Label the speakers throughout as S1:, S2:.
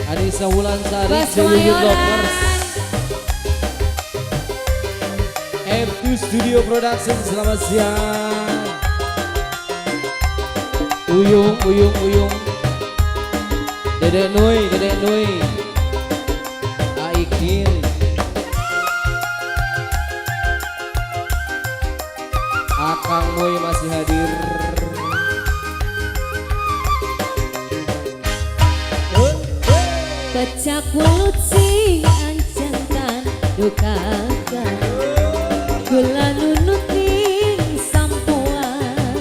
S1: Anissa Wulansari,
S2: Bos
S1: Yuyun
S2: Kemayoran.
S1: Lovers, F2 Studio Production, selamat siang. Uyung, Uyung, Uyung. Dedek Nui, Dedek Nui. Aikin. Akang Nui masih hadir.
S2: Pecak welut sing ancang dukakan kula nunut ning sampoan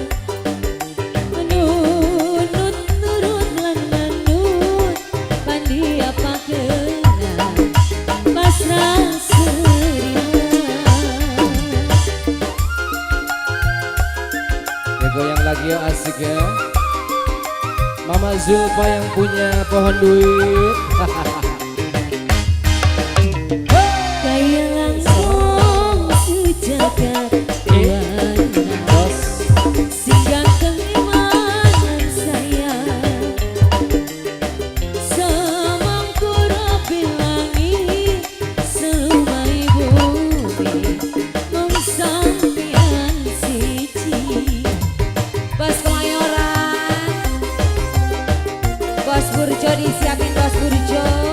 S2: nunut nurut lan manut pandi apa kena pasrah serina.
S1: Ya goyang lagi ya, asik ya. Mama Zulfa yang punya pohon duit.
S2: Kaya langsung sejagat buana
S1: Bos.
S2: Sing ganteng imanan saya semangkura langit selumai bumi mung sampeyan siji. Bos Kemayoran, Bos Burjo disiapin, Bos Burjo.